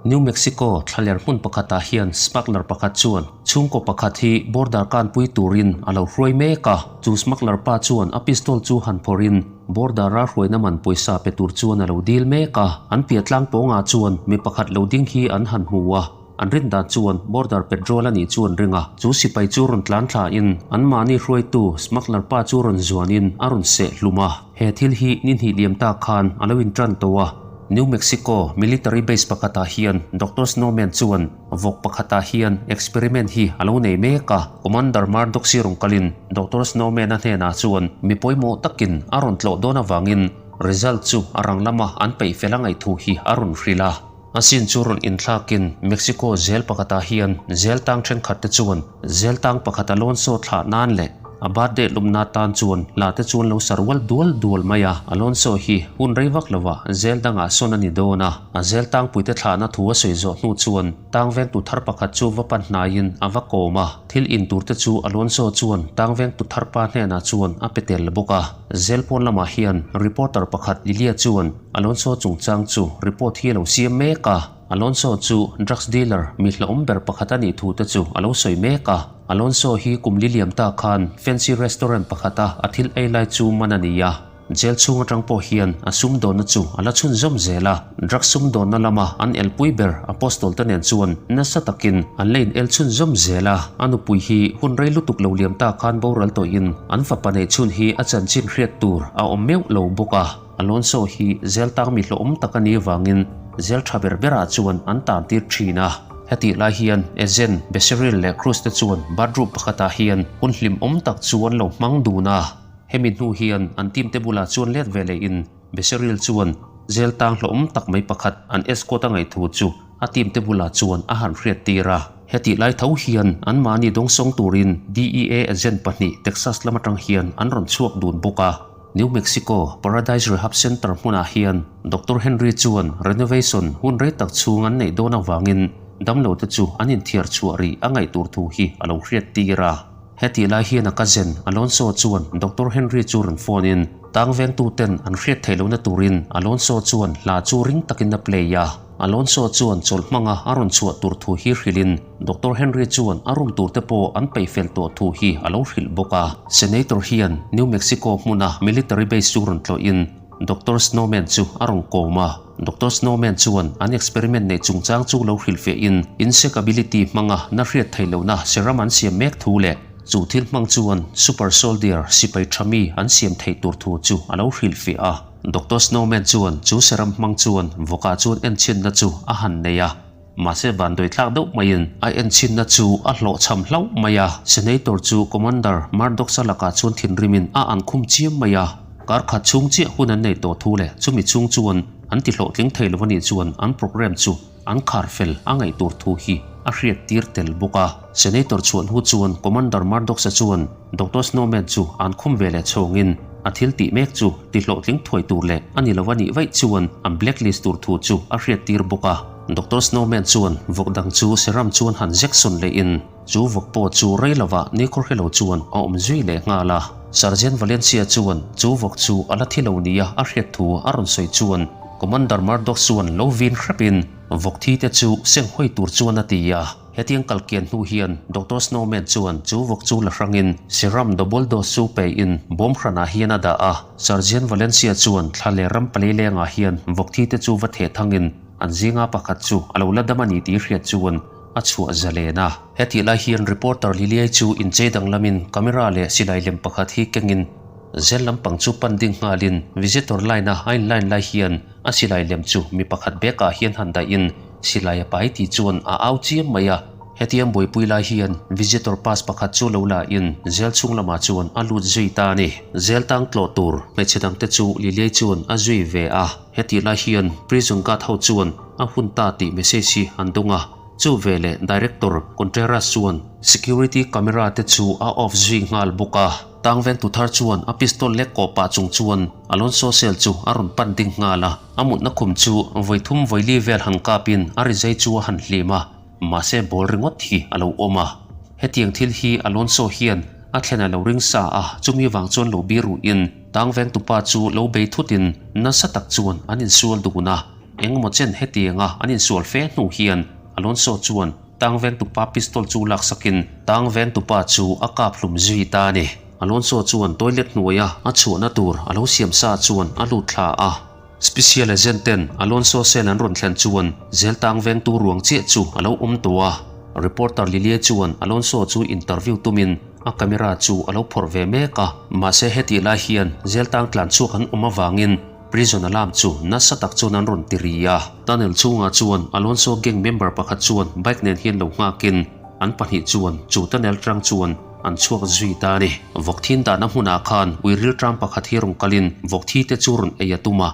New Mexico thlaler hmun pakhatah hian smuggler pakhat chuan chhungkaw pakhat hi border kanpui turin a lo hruai mek a. Chu smuggler pa chuan a pistol chu han phawrhin border-a hruaina man pawisa pe tur chuan a lo dil mek a. An piah tlang pawngah chuan mi pakhat lo ding hi an han hmu a. An rin dan chuan border patrol a nih chu an ring a. Chu sipai chu rawn tlan thlain anmahni hruaitu smuggler pa chu rawn zuanin a rawn seh hlum a. He thil hi ni hnih liam tak khan a lo intan tawh a. New Mexico military base pakhatah hian Doctor Snowman chuan vawk pakhatah hian experiment hi a lo nei mek a. Commander Murdoch si rawn kalin Doctor Snowman-a hnenah chuan mi pawimawh takin a rawn tlawh dawn avangin result chu a rang lama an peih fel a ngaihthu hi a rawn hrilh a. A sin chu rawn inthlakin Mexico zel pakhatah hian zel tang thenkhat te chuan zel tang pakhat Alonso thlah nan leh a birthday lumna tan chuan hla te chuan lo sa rual dual dual mai a. Alonso hi hun rei vak lovah zel dangah sawn a ni dawn a, a zel tangpuite thlahna thu a sawi zawh hnu chuan tang vengtu thar pakhat chu va pan hnaiin a va kawm a, thil in tur te chu Alonso chuan tang vengtu thar pa hnenah chuan a pe tel bawk a. Zel pawn lamah hian reporter pakhat Lilia chuan Alonso chungchang chu report hi a lo siam mek a. Alonso chu drugs dealer mi hlauhawm ber pakhat a nih thu te chu a lo sawi mek a. Alonso hi kum li liam ta khan fancy restaurant pakhata a thil ei lai chu man a ni a. Jail chhung atang pawh hian a sumdawnna chu a la chhunzawm zel a. Drugs sumdawnna lama an elpui ber Apostol te nen chuan nasa takin an la in el chhunzawm zel a. A nupui hi hun rei lutuk lo liam ta khan boral tawhin an fapa neih chhun hi a chanchin hriat tur a awm meuh lo bawk a. Alonso hi zel tang mi hlawhawm tak a nih avangin zel tha ber berah chuan an tan tir thin a. Hetih lai hian Ezen, Becerril leh Cruz te chuan bathroom pakhatah hian hun hlimawm tak chu an lo hmang dun a. Hemi hnu hian an team te bulah chuan let ve lehin Becerril chuan zel tang hlawhawm tak mai pakhat an escort a ngaih thu chu a team te bulah chuan a han hriat tir a. Hetih lai tho hian anmahni dawngsawng turin DEA agent pahnih Texas lam atang hian an rawn chhuak dun bawk a. New Mexico Paradise Rehab Center hmunah hian Doctor Henry chuan renovation hun rei tak chhung an neih dawn avangin damlote chu an inthiar chhuah rih a ngaih tur thu hi a lo hriat tir a. Hetih lai hian a cousin Alonso chuan Doctor Henry chu rawn phone in tang vengtuten an hriat theih lohna turin Alonso chuan hla chu ring takin a play a. Alonso chuan chawlh hmanga a rawn chhuah tur thu hi hrilhin Doctor Henry chuan a room tur te pawh an peih fel tawh thu hi a lo hrilh bawk a. Senator hian New Mexico hmuna military base chu rawn tlawhin Doctor Snowman chu a rawn kawm a. Doctor Snowman chuan an experiment neih chungchang chu lo hrilhfiahin insecability hmanga na hriat theih lohna serum an siam mek thu leh chu thil hmang chuan super soldier sipai tha mi an siam theih tur thu chu a lo hrilhfiah a. Doctor Snowman chuan chu serum hmang chuan vawkah chuan enchhinna chu a han nei a. Mahse vanduai tlak deuh maiin a enchhinna chu a hlawhchham hlauh mai a. Senator chu Commander Murdoch-a lakah chuan thinrimin a an khum chiam mai a. Kar khat chhung chiah hun an nei tawh thu leh chumi chhung chuan an ti hlawhtling thei lo a nih chuan an program chu an khar fel a ngaih tur thu hi a hriat tir tel bawk a. Senator chhuah hnu chuan Commander Murdoch-a chuan Doctor Snowman chu an khum ve leh chhawngin a thil tih mek chu ti hlawhtling thuai tur leh a ni lo a nih vaih chuan an blacklist tur thu chu a hriat tir bawk a. Doctor Snowman chuan vawk dang chu serum chuan han Jackson lehin chu vawk pawh chu rei lovah ni khawhre lo chuan a awm zui leh nghal a. Sergeant Valencia chuan chu vawk chu a la thi lo nia a hriat thu a rawn sawi chuan Commander Murdoch chuan lo vin hrepin vawk thi te chu seng hawi tur chuan a ti a. Hetiang kal kian hnu hian Doctor Snowman chuan chu vawk chu la hrangin serum double dose chu peiin bawm hranah hian a dah a. Sergeant Valencia chuan thla leh ram palei lengah hian vawk thi te chu va theh thangin an zinga pakhat chu a lo la dam a ni tih hriat chuan a chhuah zalen a. Hetih lai hian reporter Liliai chu inchei danglamin camera leh silai lem pakhat hi kengin zel lampang chu pan ding nghalin visitor line a a in line lai hian a silai lem chu mi pakhat bag ah hian han dahin Silai a pai tih chuan a au chiam mai a, hetiang buaipui lai hian visitor pass pakhat chu lo la in zel chhung lamah chuan a lut zui ta a ni. Zel tang tlawh tur hmeichhe dangte chu Liliai chuan a zui ve a, hetih lai hian prison guard ho chuan a hun ta tih message hi an dawng a, chu veleh director Contreras chuan security camera te chu a off zui nghal bawk a. Tang vengtu thar chuan a pistol lek kawh pah chung chuan Alonso cell chu a rawn pan ding nghal a. A mutna khum chu vawi thum vawi li vel han kapin a rizai chu a han hlim a, mahse ball ringawt hi a lo awm a. Hetiang thil hi Alonso hian a thlen a lo ring sa a, chumi vang chuan lo bir ruhin tang vengtupa chu lo bei thutin nasa tak chuan an insual dun a. Engemaw chen hetianga an insual fe hnu hian Alonso chuan tang vengtupa pistol chu laksakin tang vengtupa chu a kap hlum zui ta a ni. Alonso chuan toilet hnuaia a chhuahna tur a lo siam sa chuan a lut thla a. Special agent ten Alonso cell an rawn thlen chuan zel tang vengtu ruang chiah chu a lo awm tawh a. Reporter Lilie chuan Alonso chu interview tumin a camera chu a lo phawrh ve mek a. Mahse hetih lai hian zel tang tlan chhuak an awm avangin prison alarm chu nasa tak chuan an rawn ti ri a. Tunnel chhungah chuan Alonso gang member pakhat chuan bike nen hian lo nghakin an pahnih chuan chu tunnel tang chuan an chhuak zui ta a ni. Vawk thin dahna hmunah khan ui rilṭam pakhat hi rawn kalin vawk thi te chu rawn ei a tum a.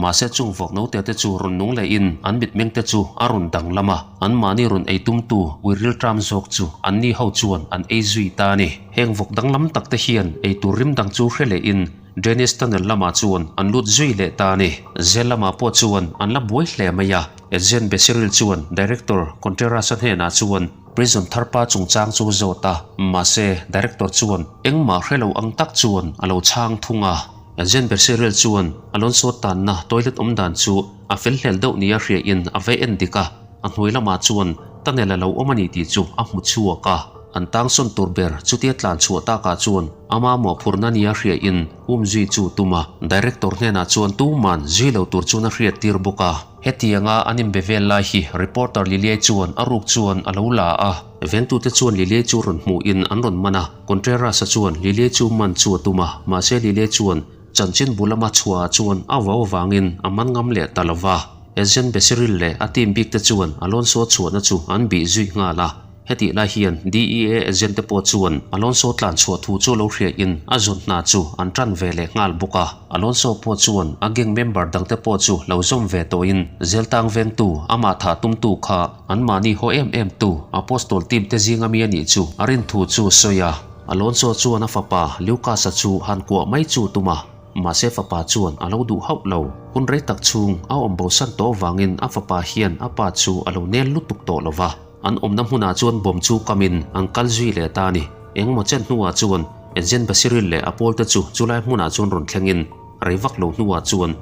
Mahse chung vawk note te chu rawn nung lehin an mitmeng te chu a rawn danglam a, anmahni rawn ei tumtu ui rilṭam zawk chu anni ho chuan an ei zui ta a ni. Heng vawk danglam tak te hian eitur rim dang chu hre lehin Drainage tunnel lamah chuan an lut zui leh ta a ni. Zel lamah pawh chuan an la buai hle mai a. Agent Becerril chuan Director Contreras-a hnenah chuan Prison thar pa chungchang chu zawt a, mahse Director chuan engmah hre lo ang tak chuan a lo chhang thung a. Agent Becerril chuan Alonso tanna toilet awm dan chu a fel hlel deuh nia hriain a ve en dik a, a hnuai lamah chuan tunnel a lo awm a ni tih chu a hmu chhuak a. An tangsawn tur ber chutia tlan chhuah takah chuan ama mawhphurhna nia hriain um zui chu tum a, Director hnenah chuan tuman zui lo tur chuan a hriat tir bawk a. Hetianga an inbe vel lai hi reporter Liliai chuan a ruk chuan a lo la a. Vengtute chuan Liliai chu rawn hmuhin an rawn man a, Contreras-a chuan Liliai chu man chu a tum a, mahse Liliai chuan chanchin bu lama chhuahah chuan a vau avangin a man ngam leh ta lo va. Agent Becerril leh a team bik te chuan Alonso chhuahna chu an bih zui nghal a. Hetih lai hian DEA agent te pawh chuan Alonso tlan chhuah thu chu lo hriain a zawn hna chu an tan ve leh nghal bawk a. Alonso pawh chuan a gang member dang te pawh chu lo zawm ve tawhin Zeltang vengtu amah thah tumtu kha anmahni haw em em tu Apostol team te zinga mi a nih chu a rin thu chu sawi a. Alonso chuan a fapa Lucas-a chu han kuah mai chu tum a. Mahse fapa chuan a lo duh hauh lo. Hun rei tak chhung a awm bosan tawh avangin a fapa hian a pa chu a lo nel lutuk tawh lo va. An awmna hmunah chuan bomb chu kamin an kal zui leh ta a ni. Engmaw chen hnuah chuan Enzen Basiril leh a pawlte chu chulai hmunah chuan rawn thlengin rei vak lo hnuah chuan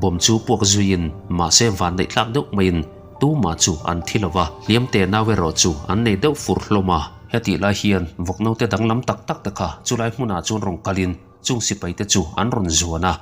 bomb chu puak zuiin mahse van neih tlak deuh maiin tumah chu an thi lo va, hliam te nau erawh chu an nei deuh fur hlawm a. Hetih lai hian vawk naute danglam tak tak te kha chulai hmunah chuan rawn kalin chung sipai te chu an rawn zuan a,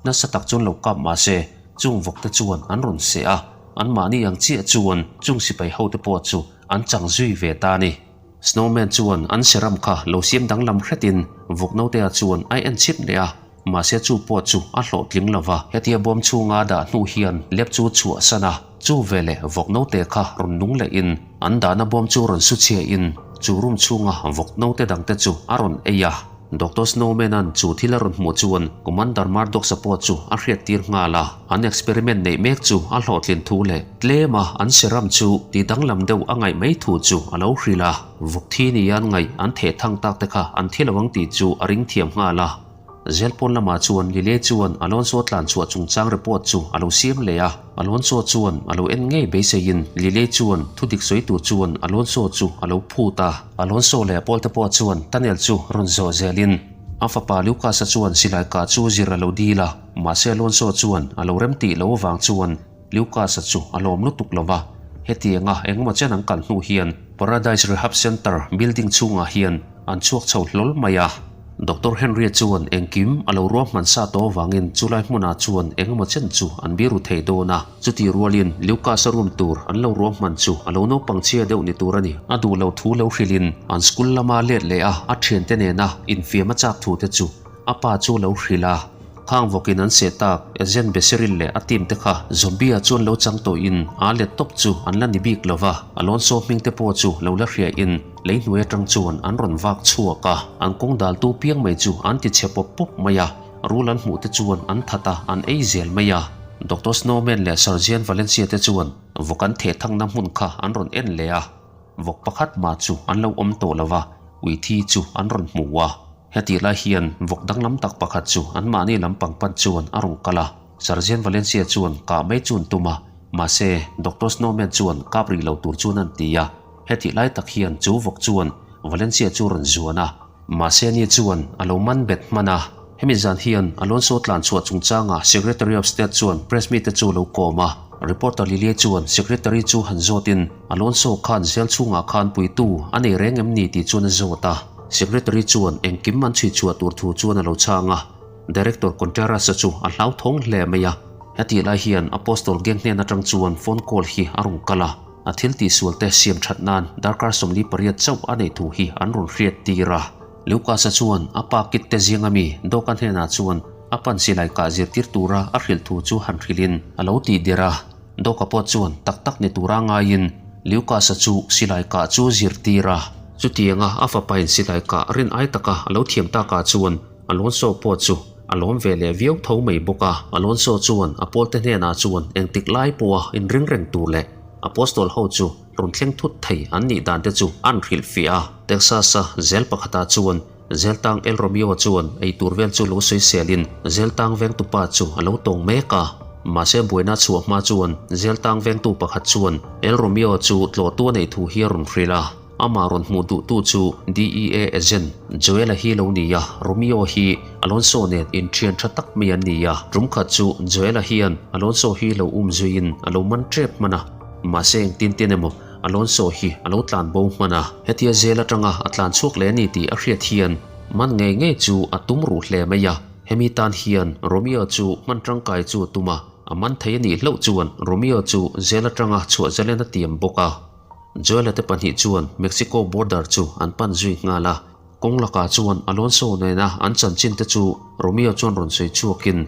nasa tak chuan lo kap mahse chung vawk te chuan an rawn seh a. Anmahni ang chiah chuan chung sipai hote pawh chu an chang zui ve ta a ni. Snowman chuan an seram kha lo siam danglam hretin vawk notea chuan a en chip leh a, mahse chu pawh chu a hlawhtling lo va. Hetia bawm chhunga dah hnu hian lep chu chhuah san a, chu veleh vawk note kha rawn nung lehin an dahna bawm chu rawn su chhiahin chu room chhunga vawk note dangte chu a rawn ei a. Doctor Snowman-a'n chu thil a rawn hmuh chuan Commander Murdoch-a pawh chu a hriattir nghal a. An experiment neih mek chu a hlawhtlin thu leh tlem a an serum chu ti danglam deuh a ngaih mai thu chu a lo hrilh a. Vawk thi ni an ngaih an theh thang tak te kha an thi lo ang tih chu a ring thiam nghal a. Zel pawn lamah chuan Lile chuan Alonso tlan chhuah chungchang report chu a lo siam leh a. Alonso chuan a lo en ngei beiseiin Lile chuan thudik sawi tur chuan Alonso chu a lo phut a. Alonso leh Paul te pawh chuan tunnel chu rawn zawh zelin a fapa Lucas-a chuan silai kah chu zir a lo dil a, mahse Alonso chuan a lo remtih lo avang chuan Lucas-a chu a lawm lutuk lo va. Hetianga engemaw chen an kal hnu hian Paradise Rehab Centre building chhungah hian an chhuak chho hlawl mai a. Doctor Henry-a chuan engkim a lo ruahman sa tawh avangin chulai hmunah chuan engemaw chen chu an biru thei dawn a. Chutih rualin Lucas-a room tur an lo ruahman chu a lo naupang chhia deuh ni tur a ni. A duh lo thu lo hrilhin an school lama let leh a, a thiante nena infiam a chak thu te chu a pa chu lo hrilh a. Khang vawkin an seh tak, Agent Becerril leh a team te kha zombie-ah chuan lo chang tawhin aa let tawp chu an la ni bik lo va, Alonso hming te pawh chu lo la hriain lei hnuai atang chuan an rawn vak chhuak a, an kawng daltu piang mai chu an ti chhe pawp pawp mai a, rul an hmuh te chuan an that a, an ei zel mai a. Doctor Snowman leh Sergeant Valencia te chuan vawk an theh thangna hmun kha an rawn en leh a, vawk pakhat mah chu an lo awm tawh lo va, ui thi chu an rawn hmu a. Hetih lai hian vawk danglam tak pakhat chu anmahni lampang pan chuan a rawn kal a, Sergeant Valencia chuan kah mai chu an tum a, mahse Doctor Snowman chuan kap rih lo tur chuan an ti a. Hetih lai tak hian chu vawk chuan Valencia chu rawn zuan a, mahse ani chuan a lo man bet hman a. Hemi zan hian Alonso tlan chhuah chungchanga Secretary of State chuan press mite chu lo kawm a. Reporter Lilie chuan Secretary chu han zawtin Alonso khan zel chhungah khan puitu a nei reng em ni tih chuan a zawt a. Secretary chuan engkim an chhui chhuah tur thu chuan a lo chhang a. Director Contreras-a chu a hlauthawng hle mai a. Hetih lai hian Apostol gang hnen atang chuan phone call hi a rawn kal a. A thil tihsualte siam that nan darkar 48 chauh a neih thu hi an rawn hriat tir a. Lucas-a chuan a pa kit te zinga mi Doc-a hnenah chuan a pan silai kah zirtir tura a hrilh thu chu han hrilhin a lo tih der a. Doc-a pawh chuan tak tak ni tura ngaiin Lucas-a chu silai kah chu zirtir a. Chutianga a fapain silai kah rin ai taka a lo thiam takah chuan Alonso pawh chu a lawm ve leh viau tho mai bawk a. Alonso chuan a pawlte hnenah chuan engtik lai pawha inring reng tur leh Apostol ho chu rawn thleng thut thei an nih dan te chu an hrilh fiah a. Texas-a zel pakhatah chuan Zeltang El Romeo chuan ei tur vel chu lo sawiselin Zeltang vengtupa chu a lo tawng mek a. Mahse buaina chhuah hma chuan Zeltang vengtu pakhat chuan El Romeo chu tlawhtu a neih thu hi a rawn hrilh a. Amah rawn hmuh duhtu chu DEA agent Joel-a hi lo ni a, Romeo hi Alonso nen inthian tha tak mai an ni a. Tum khat chu Joel-a hian Alonso hi lo um zuiin a lo man tep hman a. Mahse engtin tin emaw Alonso hi a lo tlan bo hman a, hetia zel atanga a tlan chhuak leh a ni tih a hriat hian man ngei ngei chu a tum ruh hle mai a. Hemi tan hian Romeo chu hman tangkai chu a tum a, a man thei a nih hlauh chuan Romeo chu zel atanga chhuah zalen a tiam bawk a. Joel-a te pahnih chuan Mexico border chu an pan zui nghal a, kawng lakah chuan Alonso nena an chanchin te chu Romeo chuan rawn sawi chhuakin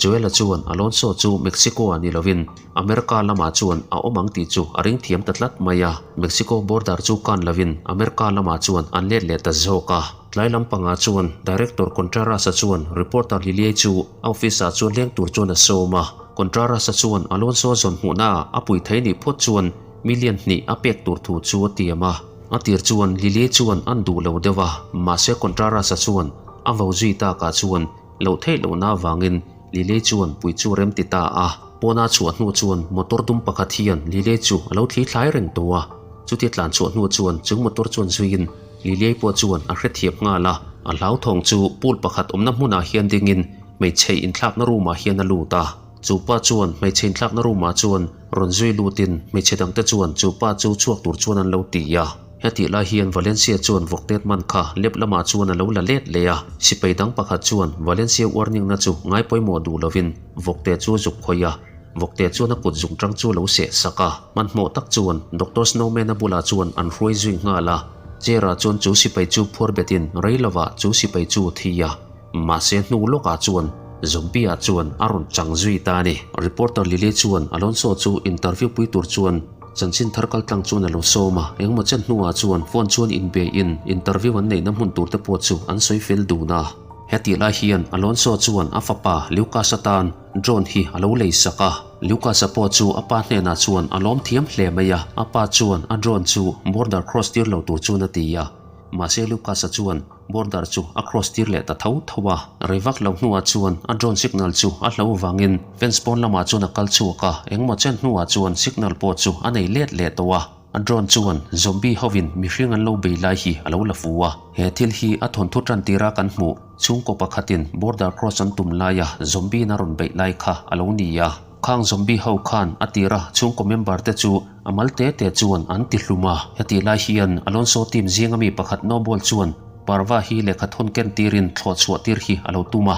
Joel-a chuan Alonso chu Mexico-ah ni lovin America lamah chuan a awm ang tih chu a ring thiam ta tlat mai a. Mexico border chu kan lovin America lamah chuan an let leh ta zawk a. Tlai lampangah chuan Director Contreras-a chuan reporter Liliei chu a office-ah chuan leng tur chuan a sawm a. Contreras-a chuan Alonso zawn hmuhnaah a pui thei nih phawt chuan million hnih a pek tur thu chu a tiam a. A tir chuan Liliei chuan an duh lo deuh a, mahse Contreras-a chuan a vo zui takah chuan Loh theih lohna avangin Lilei chuan pui chu rem ti ta a. Pawna chhuah hnu chuan motor dum pakhat hian Lilei chu a lo thli thlai reng tawh a. Chutia tlan chhuah hnu chuan chung motor chuan zuiin Lilei pawh chuan a hrethiam nghal a. A hlauthawng chu pool pakhat awmna hmunah hian dingin hmeichhe inthlakna room ah hian a lut a. Chu pa chuan hmeichhe inthlakna room ah chuan rawn zui lutin hmeichhe dangte chuan chu pa chu chhuak tur chuan an lo ti a. Hetih lai hian Valencia chuan vawktet man kha lep lamah chuan a lo la let leh a, sipai dang pakhat chuan Valencia warning-na chu ngai pawimawh duh lovin vawkte chu zuk khawih a, vawkte chuan a kut zung tang chu lo seh sak a. Hmanhmawh tak chuan Doctor Snowman-a bulah chuan an hruai zui nghal a, chair-ah chuan chu sipai chu phuar betin rei lovah chu sipai chu thi a. Mahse hnu lawkah chuan Zombie-ah chuan a rawn chang zui ta a ni. Reporter Lily chuan Alonso chu interview pui tur chuan Chanchin thar kal tlang chuan a lo sawm a, engemaw chen hnuah chuan phone chuan inbe in interview an neihna hmun tur te pawh chu an sawi fel dun a. Hetih lai hian Alonso chuan a fapa Lucas atan drone hi a lo lei sak a, Lucas-a pawh chu a pa hnenah chuan a lawm thiam hle mai a, a pa chuan a drone chu border cross tir lo tur chuan a ti a, mahse Lucas-a chuan Border chu a cross tir leh ta tho tho a, rei vak lo hnuah chuan a drone signal chu a hlo vangin fence pawn lamah chuan a kal chhuak a, engmaw chen hnuah chuan signal pawh chu a nei let leh tawh a, a drone chuan zombie hovin mihring an lo bei lai hi a lo la fu a, he thil hi a thawnthu tan tira kan hmuh chhungkaw pakhatin border cross an tum laia zombie in a rawn beih lai kha a lo ni a. Khang zombie ho khan a tira chhungkaw member te chu a mal te te chuan an ti hlum a. Hetih lai hian Alonso team zinga mi pakhat Noble chuan Parva hi lehkha thawn ken tirin thlawh chhuah tir hi a lo tum a.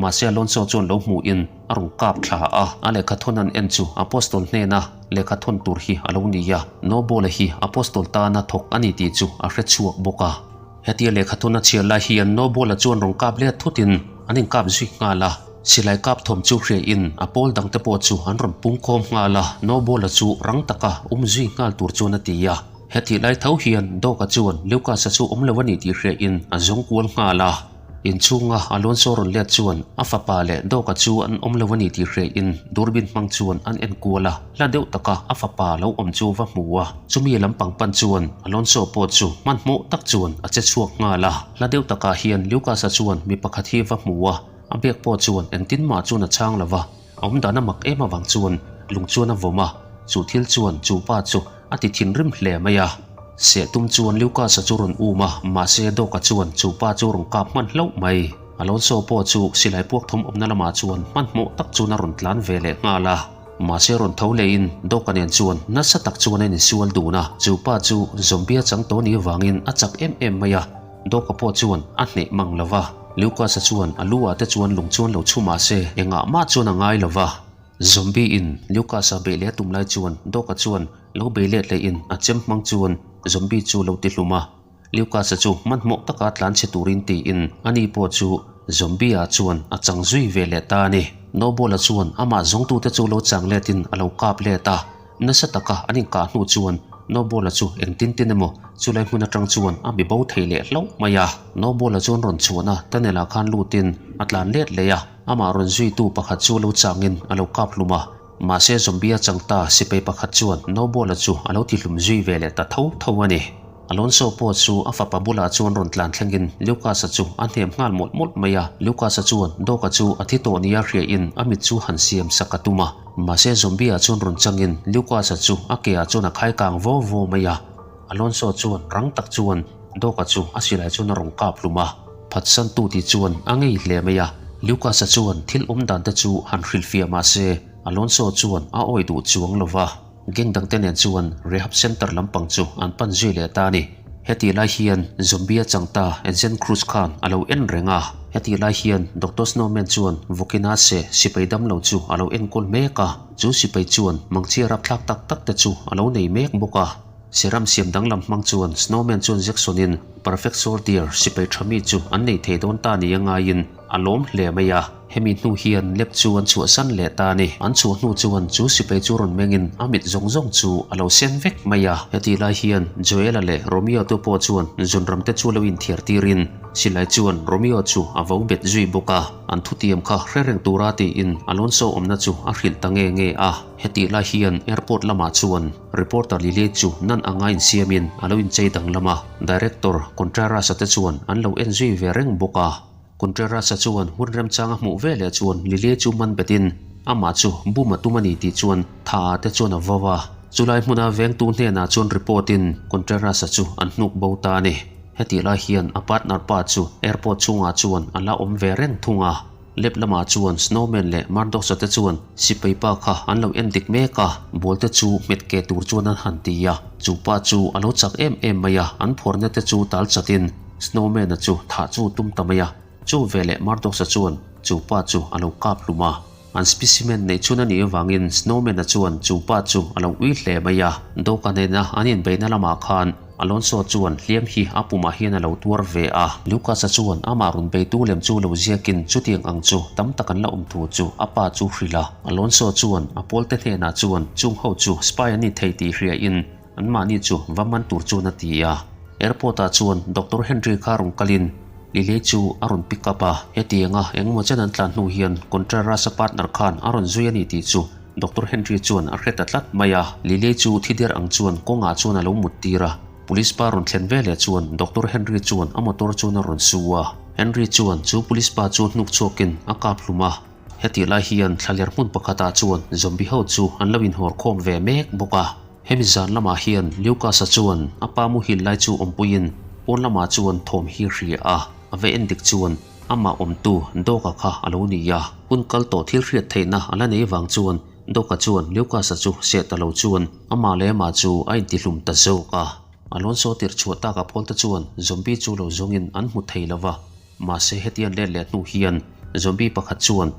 Mahse Alonso chuan lo hmuhin a rawn kap thla a. A lehkha thawn an en chu Apostol hnena lehkha thawn tur hi a lo ni a. Noble hi Apostol tana thawk a ni tih chu a hre chhuak bawk a. Hetia lehkha thawn a chhiar lai hian Noble-a chuan rawn kap let thutin an inkap zui nghal a. Silai kap thawm chu hriain a pawl dangte pawh chu an rawn pung khawm nghal a, Noble-a chu rang taka um zui nghal tur chuan a ti a. Hetih lai tho hian Doc-a chuan Lucas-a chu awm lo a ni tih hriain a zawng kual nghal a. Inchhunga Alonso rawn let chuan a fapa leh Doc-a chu an awm lo a ni tih hriain durbin hmang chuan an en kual a. Hla deuh taka a fapa lo awm chu va hmu a, chumi lampang pan chuan Alonso pawh chu hmanhmawh tak chuan a che chhuak nghal a. Hla deuh takah hian Lucas-a chuan mi pakhat hi va hmu a, a bek pawh chuan engtin mah chuan a chhang lo va, a awmdan a mak em avang chuan lung chuan a vawm a, chu thil chuan chu pa chu a ti thinrim hle mai a. Seh tum chuan Lucas-a chu rawn um a, mahse Doc-a chuan chu pa chu rawn kap hman hlauh mai. Alonso pawh chu silai puak thawm awmna lamah chuan hmanhmawh tak chuan a rawn tlan ve leh nghal a. Mahse rawn tho lehin Doc-a nen chuan nasa tak chuan a insual dun a, chu pa chu zombie a chang tawh ni avangin a chak em em mai a, Doc-a pawh chuan a hneh mang lo va. Lucas-a chuan a lu ah te chuan lung chuan lo chhu mahse engah mah chuan a ngai lo va. Zombie in Lucas-a beih leh a tum lai chuan Doc-a chuan lo bei let lehin a chem hmang chuan zombie chu lo ti hlum a. Lucas-a chu hmanhmawh taka tlan chhe turin tiin ani pawh chu Zombie-a chuan a chang zui ve leh ta a ni. Noble-a chuan amah zawngtute chu lo chang letin a lo kap let a, nasa taka an inkah hnu chuan Noble-a chu engtin tin emaw chulai hmun atang chuan a mi bo thei leh hlauh mai a. Noble-a chuan rawn chhuahna tunnel-ah khan lutin a tlan let leh a, amah rawn zuitu pakhat chu lo changin a lo kap hlum a. Mahse Zombie-a chang ta sipai pakhat chuan Noble-a chu a lo tihlum zui ve leh ta tho tho a ni. Alonso pawh chu a fapa bulah chuan rawn tlan thlengin Lucas-a chu a hnem nghal mawlh mawlh mai a. Lucas-a chuan Doc-a chu a thi tawh nia hriain a mit chu han siam sak a tum a. Mahse Zombie-a chuan rawn changin Lucas-a chu a ke-ah chuan a khai kang vo vo mai a. Alonso chuan rang tak chuan Doc-a chu a silai chuan a rawn kap hlum a. Phatsantu tih chuan a ngei hle mai a. Lucas-a chuan thil awm dan te chu han hrilhfiah mah se Alonso chuan a awi duh chuang lo va. Gang dangte nen chuan rehab center lampang chu an pan zui leh ta a ni. Hetih lai hian zombie a chang ta Agent Cruz khan a lo en reng a. Hetih lai hian Doctor Snowman chuan Vawkina se sipai damlo chu a lo enkawl mek a. Chu sipai chuan mangchhia rapthlak tak tak te chu a lo nei mek bawk a. Serum siam danglam hmang chuan Snowman chuan Jackson-in Perfect Soldier sipai tha mi chu an nei thei dawn ta nia ngaiin a lawm hle mai a. Hemi hnu hian lep chu an chhuahsan leh ta a ni. An chhuah hnu chuan chu sipai chu rawn mengin a mit zawng zawng chu a lo sen vek mai a. Hetih lai hian Joel-a leh Romeo te pawh chuan zunram te chu lo inthiar tirin silai chuan Romeo chu a vo bet zui bawk a. An thutiam kha hre reng tura tiin Alonso awmna chu a hrilh ta nge nge a. Hetih lai hian airport lamah chuan reporter Lily chu nan anga insiamin a lo inchei danglam a. Director Contreras-a te chuan an lo en zui ve reng bawk a. Contreras-a chuan hun remchang a hmuh ve leh chuan Lily chu man betin amah chu bum a tum a ni tih chuan tha ah te chuan a vo a. Chulai hmuna vengtu hnenah chuan report in Contreras-a chu an hnuk bo ta a ni. Hetih lai hian a partner pa chu airport chhungah chuan a la awm ve reng thung a. Lep lamah chuan Snowman leh Murdoch-a te chuan sipai pa kha an lo en dik mek a, ball te chu hmet ke tur chuan an han ti a. Chu pa chu a lo chak em em mai a, an phuarna te chu tal chatin Snowman-a chu thah chu tum ta mai a. Chu veleh Murdoch-a chuan chu pa chu a lo kap hlum a. An specimen neih chhun a nih avangin Snowman-a chuan chu pa chu a lo ui hle mai a. Dawhkan nena an inbeihna lamah khan Alonso chuan hliam hi a pumah hian a lo tuar ve a. Lucas-a chuan amah rawn beitu lem chu lo ziakin chutiang ang chu tam tak an la awm thu chu a pa chu hrilh a. Alonso chuan a pawlte hnenah chuan chung ho chu spy an ni thei tih hriain anmahni chu va man tur chuan a ti a. Airport-ah chuan Doctor Henry kha rawn kalin Lily chu a rawn pick up a. Hetianga engemaw chen an tlan hnu hian Contreras-a partner khan a rawn zui a ni tih chu Doctor Henry chuan a hre ta tlat mai a, Lily chu thi der ang chuan kawngah chuan a lo mut tir a. Police pa rawn thlen veleh chuan Doctor Henry chuan a motor chuan a rawn su a. Henry chuan chu police pa chu hnuk chhuakin a kap hlum a. Hetih lai hian thlaler hmun pakhatah chuan zombie ho chu an lo inhawr khawm ve mek bawk a. Hemi zan lamah hian Lucas-a chuan a pa muhil lai chu awmpuiin pawn lamah chuan thawm hi hria a, a va en dik chuan Amah awmtu Doka kha a lo ni a, hun kal tawh thil hriat theihna a la nei vang chuan Doka chuan Lucas-a chu seh ta lo chuan amah leh amah chu a intihlum ta zawk a. Alonso tirh chhuah taka Paul-te chuan zombie chu lo zawngin an hmu thei lo va, mahse hetiang let leh hnu hian zombie pakhat chuan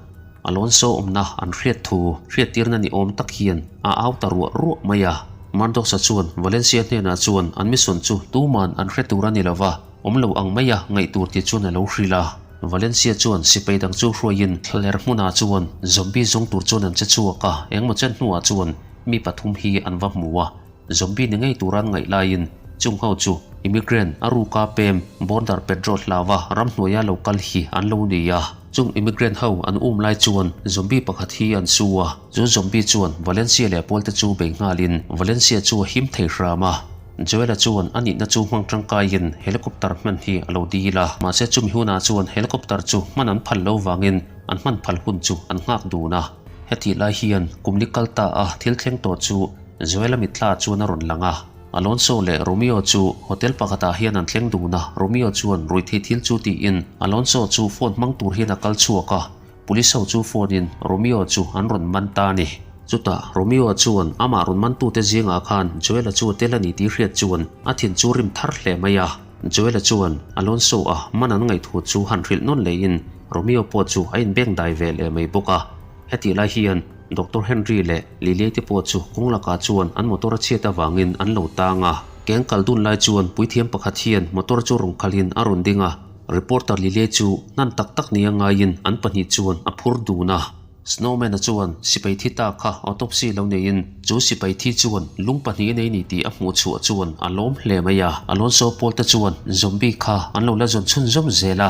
Alonso awmna an hriat thu hriattirna ni awm tak hian a au ta ruah ruah mai a. Mendoza chuan Valencia hnenah chuan an mission chu tuman an hre tur a ni lo va, Awm lo ang mai a, ngaihtur ti chuan a lo hrilh a. Valencia chuan sipai dang chu hruaiin thlaler hmunah chuan zombie zawng tur chuan an che chhuak a, engmaw chen hnuah chuan mi pathum hi an va hmu a. Zombie ni ngei tura an ngaih laiin chung ho chu immigrant a ruka pem border patrol hlauva ramhnuaia lo kal hi an lo ni a. Chung immigrant ho an um lai chuan zombie pakhat hi an su a, chu zombie chuan Valencia leh pawlte chu bei nghalin Valencia chu a him thei hram a. Joel-a chuan a nihna chu hmang tangkaiin helicopter hman hi a lo dil a, mahse chumi hunah chuan helicopter chu hman an phal lo vangin an hman phal hun chu an nghak dun a. Hetih lai hian kum li kal ta a thil thleng tawh chu Joel-a mitthla chuan a rawn lang a. Alonso leh Romeo chu hotel pakhatah hian an thleng dun a, Romeo chuan ruihtheih thil chu tiin Alonso chu phone hmang tur hian a kal chhuak a, Police ho chu phone in Romeo chu an rawn man ta a ni. Chutah Romeo-a chuan amah rawn mantute zingah khan Joel-a chu a tel a ni tih hriat chuan a thin chu rim thar hle mai a. Joel-a chuan Alonso-a man an ngaihthu chu han hrilh nawn leiin Romeo pawh chu a inbeng dai ve leh mai bawk a. Hetih lai hian Doctor Henry leh Liliai te pawh chu kawng lakah chuan an motor a chhiat avangin an lo tang a. Keng kal dun lai chuan puithiam pakhat hian motor chu rawn khalhin a rawn ding a, reporter Liliai chu hnan tak tak nia ngaiin an pahnih chuan a phur dun a. Snowman-a chuan sipai thi ta kha autopsy lo neiin chu sipai thi chuan lung pahnih a nei ni tih a hmuh chhuah chuan a lawm hle mai a. Alonso pawl te chuan zombie kha an lo la zawn chhunzawm zel a,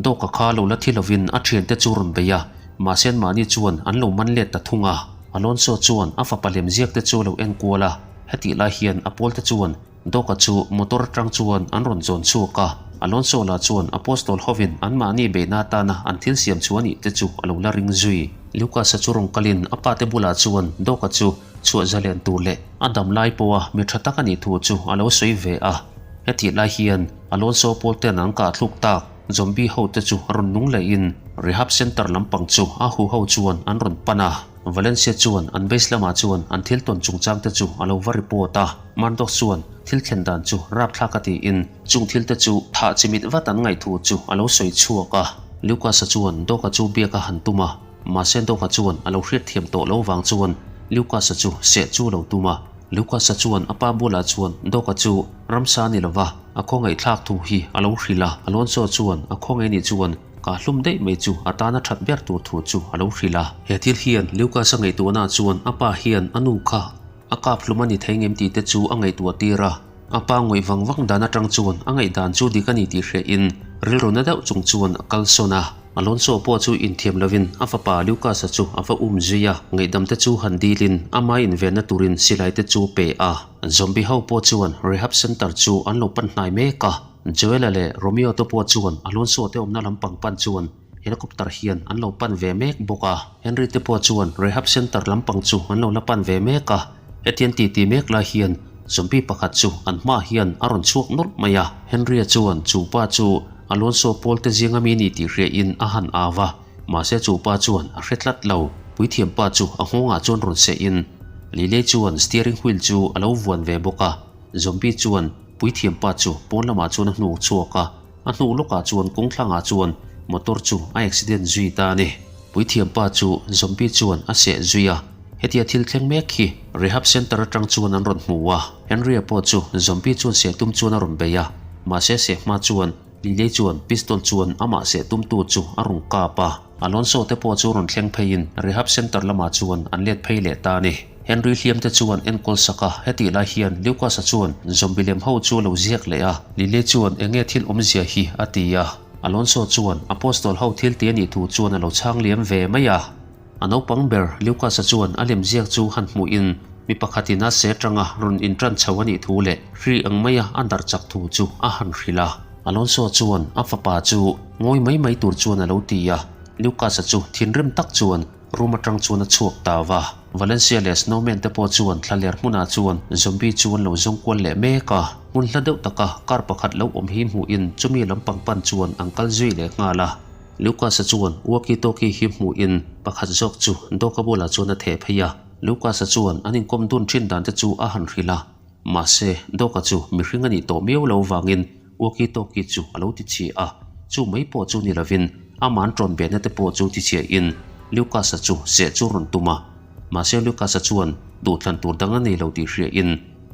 Doc-a kha lo la thi lovin a thiante chu rawn bei a. Mahse anmahni chuan an lo man let ta thung a. Alonso chuan a fapa lem ziak te chu a lo en kual a, hetih lai hian a pawl te chuan Doc-a chu motor atang chuan an rawn zawn chhuak a. Alonso lah chuan Apostol hovin anmahni beihna atana an thil siam chu a nih te chu a lo la ring zui. Lucas-a chu rawn kalin a pa te bulah chuan Doc-a chu chhuah zalen tur leh a dam lai pawha mi tha tak a nih thu chu a lo sawi ve a. Hetih lai hian Alonso pawl ten an kah thluk tak. Zombie ho te chu rawn nung lehin rehab center lampang chu a hu ho chuan an rawn pan a. Valencia chuan an base lamah chuan an thil tawn chungchang te chu a lo va report a. Murdoch chuan thil thlen dan chu rapthlak a tiin chung thil te chu thah chimit vat an ngaihthu chu a lo sawi chhuak a. Lucas-a chuan Doc-a chu biak a han tum a, mahse Doc-a chuan a lo hriatthiam tawh lo vang chuan Lucas-a chu seh chu a lo tum a. Lucas-a chuan a pa bulah chuan Doc-a chu ramsa ni lova a khawngaihthlak thu hi a lo hrilh a. Alonso chuan a khawngaih nih chuan kah hlum daih mai chu a tana that ber tur thu chu a lo hrilh a. He thil hian Lucas-a ngaihtuahna chuan a pa hian a nu kha a kap hlum a ni thei ngem tih te chu a ngaihtuah tir a. A pa ngawih vang vang dan atang chuan a ngaihdan chu dik a ni tih hrehin rilru na deuh chung chuan a kalsawn a. Alonso pawh chu inthiam lovin a fapa Lucas-a chu a va um zui a, ngaihdam te chu han dilin ama invenna turin silai te chu pe a. Zombie ho pawh chuan rehab center chu an lo pan hnai mek a, Joel-a leh Romeo te pawh chuan Alonso te awmna lampang pan chuan helicopter hian an lo pan ve mek bawk a. Henry te pawh chuan rehab center lampang chu an lo la pan ve mek a, hetiang titi mek lai hian zombie pakhat chu an hmaah hian a rawn chhuak nawlh mai a. Henry-a chuan chu pa chu Alonso pawl te zinga mi ni tih hriain a han au va, mahse chu pa chuan a hre tlat lo. Puithiam pa chu a nghawngah chuan rawn sehin Lilei chuan steering wheel chu a lo vuan ve bawk a. Zombie chuan puithiam pa chu pawn lamah chuan a hnuk chhuak a, a hnu lawkah chuan kawngthlangah chuan motor chu a accident zui ta a ni. Puithiam pa chu zombie chuan a seh zui a, hetia thil thleng mek hi rehab center atang chuan an rawn hmu a. Henry-a pawh chu zombie chuan seh tum chuan a rawn bei a, mahse seh hma chuan Lilei chuan pistol chuan amah seh tumtu chu a rawn kap a. Alonso te pawh chu rawn thleng pheiin rehab center lamah chuan an let phei leh ta a ni. Henry hliam te chuan enkawl sak a, hetih lai hian Lucas-a chuan zombie lem ho chu a lo ziak leh a, Lilei chuan enge thil awmzia hi a ti a. Alonso chuan Apostol ho thil ti a nih thu chuan a lo chhang liam ve mai a. A naupang ber Lucas-a chuan a lemziak chu han hmuhin mi pakhatin a se tanga rawn intan chho a nih thu leh hri ang maia a darh chak thu chu a han hrilh a. Alonso chuan a fapa chu ngawi mai mai tur chuan a lo ti a. Lucas-a chu thinrim tak chuan Room atang chuan a chhuak ta va. Valencia leh Snowman te pawh chuan thlaler hmunah chuan zombie chu an lo zawng kual leh mek a. Hmun hla deuh taka car pakhat lo awm hi hmuhin chumi lampang pan chuan an kal zui leh nghal a. Lucas-a chuan walkie talkie hi hmuhin pakhat zawk chu Doc-a bulah chuan a theh phei a. Lucas-a chuan an inkawm dun thin dan te chu a han hrilh a. Mahse, Doc-a chu mihring a nih tawh miau lo vangin walkie talkie chu a lo ti chhia a, chu mai pawh chu ni lovin ama'n ṭawn behna te pawh chu ti chhiahin Lucas-a chu seh chu rawn tum a. Mahse, Lucas-a chuan duhthlan tur dang a nei lo tih hriain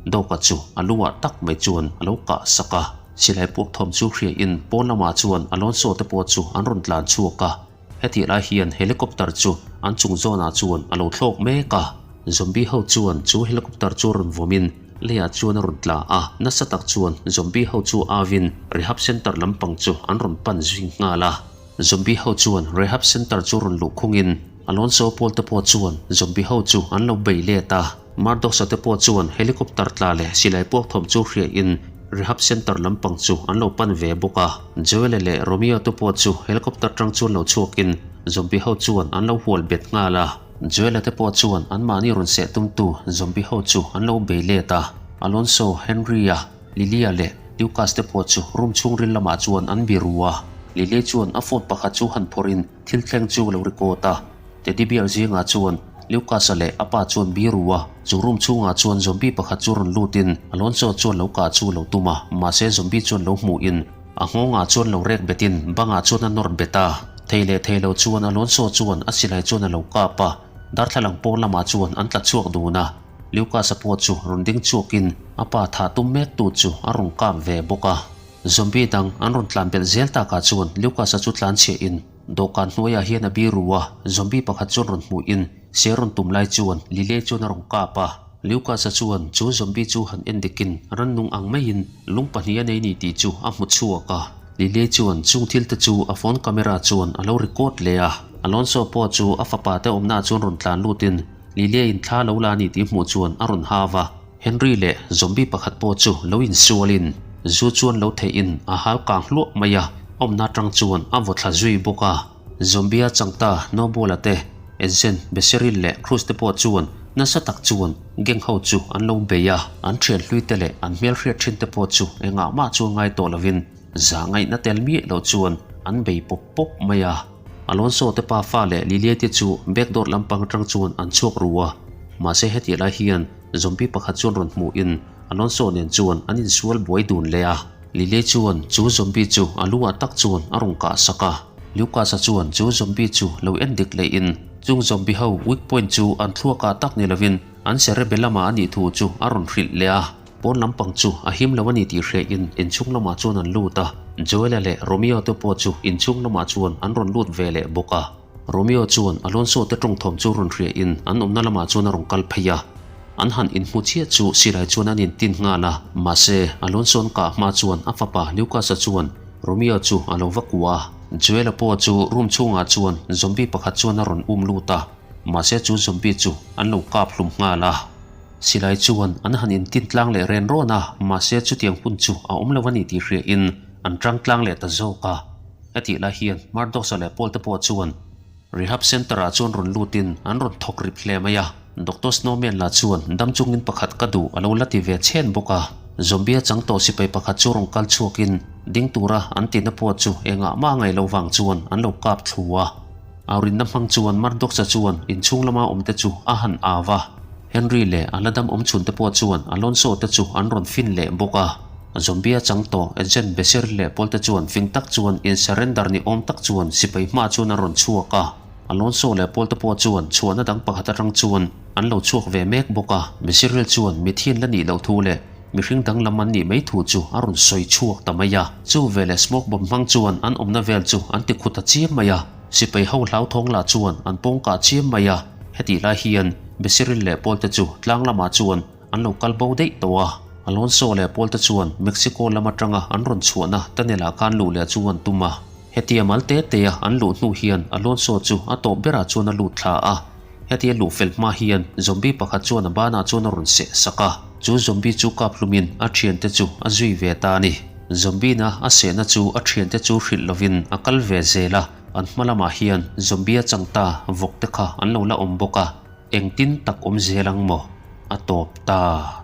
Doc-a chu a lu-ah tak mai chuan a lo kah sak a. Silai puak thawm chu hriain pawn lamah chuan Alonso te pawh chu an rawn tlan chhuak a. Hetih lai hian helicopter chu an chung zawnah chuan a lo thlawk mek a, zombie ho chuan chu helicopter chu rawn vawmin leiah chuan a rawn tla a, nasa tak chuan zombie ho chu avin rehab center lampang chu an rawn pan zui nghal a. Zombie ho chuan rehab center chu rawn luh khungin Alonso pawl te pawh chuan zombie ho chu an lo bei let a, Murdoch-a te pawh chuan helicopter tla leh silai puak thawm chu hriain Rehab Center lampang chu an lo pan ve bawk a. Joel-a leh Romeo te pawh chu helicopter tang chuan lo chhuakin zombie ho chuan an lo hual bet nghal a. Joel-a te pawh chuan anmahni rawn seh tumtu zombie ho chu an lo bei let a. Alonso, Henry-a, Lilia leh Lucas te pawh chu room chhungril lamah chuan an biru a. Lilia chuan a phone pakhat chu han phawrhin thil thleng chu a lo record a. Teddy bear zingah chuan. Lucas-a leh a pa chuan biru a, chu room chhungah chuan zombie pakhat chu rawn lutin Alonso chuan lo kah chu lo tum a, mahse zombie chuan lo hmuhin a nghawngah chuan lo rek betin bangah chuan a nawr bet a. Thei leh thei lo chuan Alonso chuan a silai chuan a lo kap a, darthlalang pawn lamah chuan an tla chhuak dun a. Lucas-a pawh chu rawn ding chhuakin a pa thah tum mek tu chu a rawn kap ve bawk a. Zombie dang an rawn tlan belh zel takah chuan Lucas-a chu tlan chhiahin dawhkan hnuaiah hian a biru a, zombie pakhat chuan rawn hmuhin se rawn tum lai chuan Lily chuan a rawn kap a. Lucas-a chuan chu zombie chu han en dikin rannung ang maiin lung pahnih a nei ni tih chu a hmu chhuak a. Lily chuan chung thil te chu a phone camera chuan a lo record leh a. Alonso pawh chu a fapa te awmnaah chuan rawn tlan lutin Lily-in thla lo la a ni tih hmuh chuan a rawn hau a. Henry leh zombie pakhat pawh chu lo insualin zu chuan lo theihin a hal kang hluah mai a, awmna atang chuan a vaw thla zui bawk a. Zombie a changta Noble-a te, Edzen, Becerril leh Cruz te pawh chuan nasa tak chuan gang ho chu an lo bei a, an thian hlui te leh an hmelhriat thin te pawh chu engah mah chuan ngai tawh lovin zah ngaihna tel miah lo chuan an bei pawp pawp mai a. Alonso te pa fa leh Lilia te chu backdoor lampang atang chuan an chhuak ru a, mahse hetiah lai hian Zombie pakhat chuan rawn hmuhin Alonso nen chuan an insual buai dun leh a. Lily chuan chu zombie chu a lu ah tak chuan a rawn kah sak a. Lucas-a chuan chu zombie chu lo en dik lehin chung zombie ho weak point chu an thluak ah tak ni lovin an cerebellum ah a nih thu chu a rawn hrilh leh a. Pawn lampang chu a him lo a ni tih hrehin inchhung lamah chuan an lut a. Joel-a leh Romeo te pawh chu inchhung lamah chuan an rawn lut ve leh bawk a. Romeo chuan Alonso te tawngthawm chu rawn hriahin an awmna lamah chuan a rawn kal phei a. An han inhmu chiah chu silai chuan an intin nghal a, mahse Alonso an kah hma chuan a fapa Lucas-a chuan Romeo chu a lo va kuah a. Joel-a pawh chu room chhungah chuan zombie pakhat chuan a rawn um lut a, mahse chu zombie chu an lo kap hlum nghal a. Silai chuan an han intin tlang leh ren rawn a, mahse chutiang hun chu a awm lo a ni tih hriain an tang tlang leh ta zawk a. Hetih lai hian Murdoch-a leh Paul te pawh chuan Rehab Centre-ah chuan rawn lutin an rawn thawk rip hle mai a. Doctor Snowman lah chuan dam chungin pakhat ka duh a lo la ti ve chhen bawk a. Zombie-a chang tawh sipai pakhat chu rawn kal chhuakin ding tura an tihna pawh chu engah mah ngaih loh vang chuan an lo kap thlu a. Aurinna hmang chuan Murdoch-a chuan inchhung lama awmte chu a han au a. Henry leh a la dam awm chhunte pawh chuan Alonso te chu an rawn fin leh bawk a. Zombie a chang tawh Agent Becerril leh Paul te chuan fing tak chuan in surrender ni awm tak chuan sipai hma chuan an rawn chhuak a. Alonso leh Paul te pawh chuan chhuahna dang pakhat atang chuan an lo chhuak ve mek bawk a. Becerril chuan mithian la nih loh thu leh mihring danglam an nih mai thu chu a rawn sawi chhuak ta mai a. Chu veleh smoke bomb hmang chuan an awmna vel chu an ti khut ta chiam mai a. Sipai ho hlauthawng lah chuan an pawngkah chiam mai a, hetih lai hian Besiril leh Paul te chu tlang lamah chuan an lo kal bo daih tawh a. Alonso leh Paul te chuan Mexico lam atanga an rawn chhuahna tunnel ah khan luh leh chu an tum a. Hetia mal te te a an luh hnu hian Alonso chu a tawp berah chuan a lut thla a. Hetia luh fel hma hian zombie pakhat chuan a banah chuan a rawn seh sak a, chu zombie chu kap hlumin a thiante chu a zui ve ta a ni. Zombie na a sehna chu a thiante chu hrilh lovin a kal ve zel a, an hma lamah hian zombie a chang ta vawk te kha an lo la awm bawk a, engtin tak awm zel ang maw? A tawp ta.